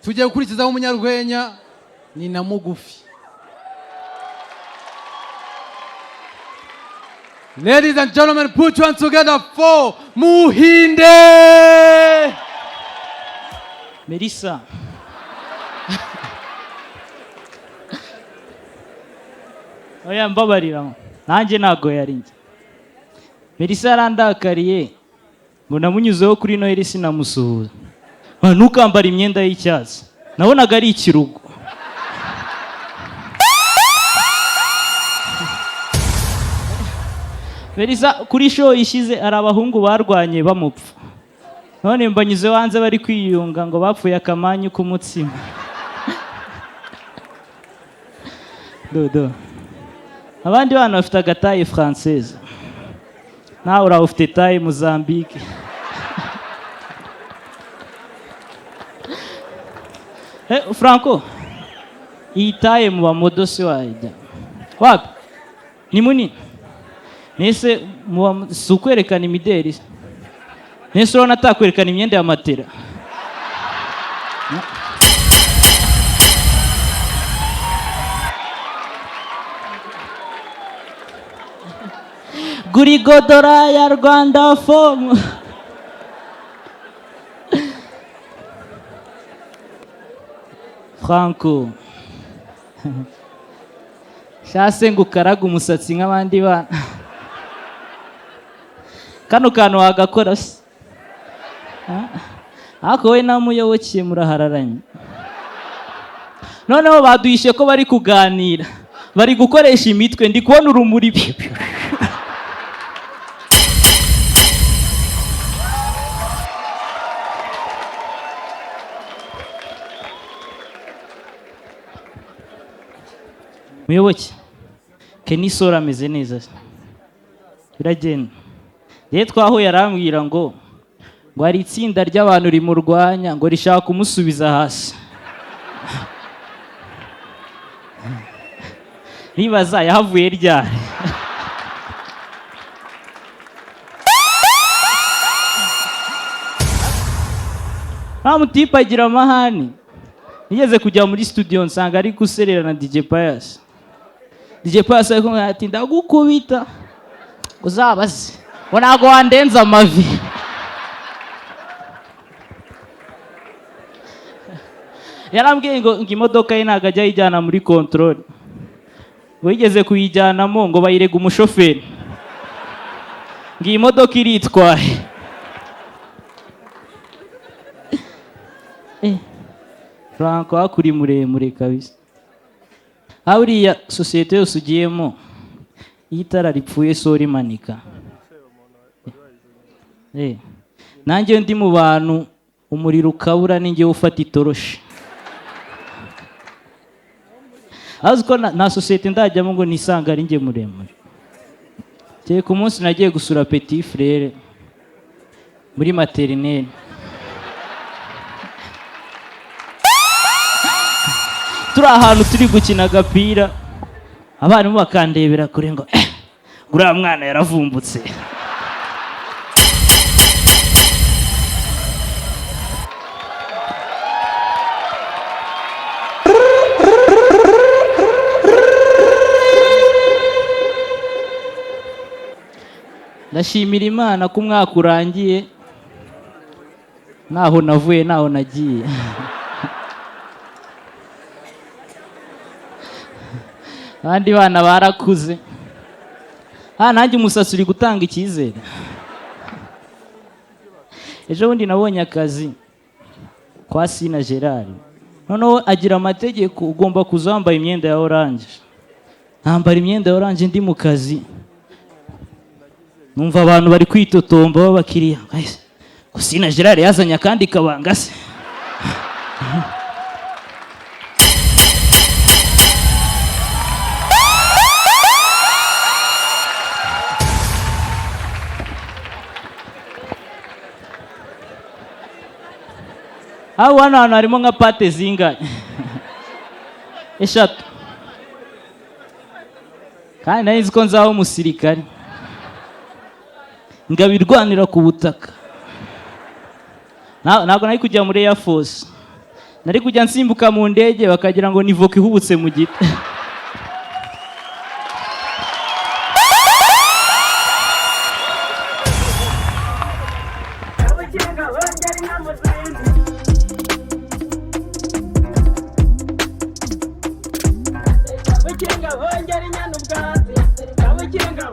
Tugiye gukurikizaho umunyarwenya, ni na mugufi. Ladies and gentlemen, put your hands together for Muhinde! Melissa, oya, mbabarira, nanjye ntago yari njye. Melissa yarandakariye ngo namunyuzeho kuri Noheli sinamusuhuza. Ntukambare imyenda y'icyatsi, nabonaga ari ikirugo. Melissa kuri show ishize hari abahungu barwanye bamupfa, none mbanyuzeho hanze bari kwiyunga ngo bapfuye akamanyu k'umutsima. Dodo, abandi bana bafite agataille française, nawe uraho ufite taille Mozambique. Franco, iyi taille mu bamodosi wayijya wapi? Ni munini nese si ukwerekana imideri se? Nese urabona atakwerekana imyenda ya matera? Gurigodora ya Rwanda Foam. Franco, shase ngo ukaraga umusatsi nk'abandi bana, kano kantu wagakora se? Ariko wowe na Muyoboke murahararanye. Noneho baduhishe ko bari kuganira, bari gukoresha imitwe, ndi kubona urumuri. Muyoboke, Kenny Sol ameze neza se? Biragenda. Rero twahuye arambwira ngo hari itsinda ry'abantu rimurwanya, ngo rishaka kumusubiza hasi. Nibaza yahavuye ryari. Nta mutipe agira amahane. Nigeze kujya muri studio nsanga ari guserera na DJ Pius. DJ Pius ari kumwe ati: "Ndagukubita uzabaze, ngo ntabwo wandenza amavi." Yarambwiye ngo imodoka ye ntabwo ajya ayijyana muri contrôle, ngo yigeze kuyijyanamo ngo bayirega umushoferi, ngo iyi modoka iritwaye. Franco, hakuri muremure kabisa. Aho uriya sosiyete yose ugiyemo, iyo itara ripfuye so rimanika. Nanjye iyo ndi mu bantu umuriro ukabura, ninjye ufata itoroshi. Azi ko nta sosiyete ndajyamo ngo nisanga ari njye muremure. Kereka umunsi nagiye gusura petit frère muri maternelle, turi ahantu turi gukina agapira, abarimu bakandebera kure ngo: "Eh, uriya mwana yaravumbutse." Ndashimira Imana ko umwaka urangiye ntaho navuye, ntaho nagiye. Abandi bana barakuze. Nanjye umusatsi uri gutanga icyizere. Ejo bundi nabonye akazi kwa Sina Gerard, noneho agira amategeko: ugomba kuza wambaye imyenda ya orange. Nambara imyenda ya orange, ndi mu kazi numva abantu bari kwitotomba b'abakiriya ngo Sina Gerard yazanye akandi kabanga se? Aho hano hantu harimo nka pate zingahe? Eshatu. Kandi nari nzi ko nzaba umusirikare, ngabirwanira ku butaka. Ntabwo nari kujya muri Air Force. Nari kujya nsimbuka mu ndege bakagira ngo ni voka ihubutse mu giti. Kabukinga bongera inyana ubwatsi. Kabukinga.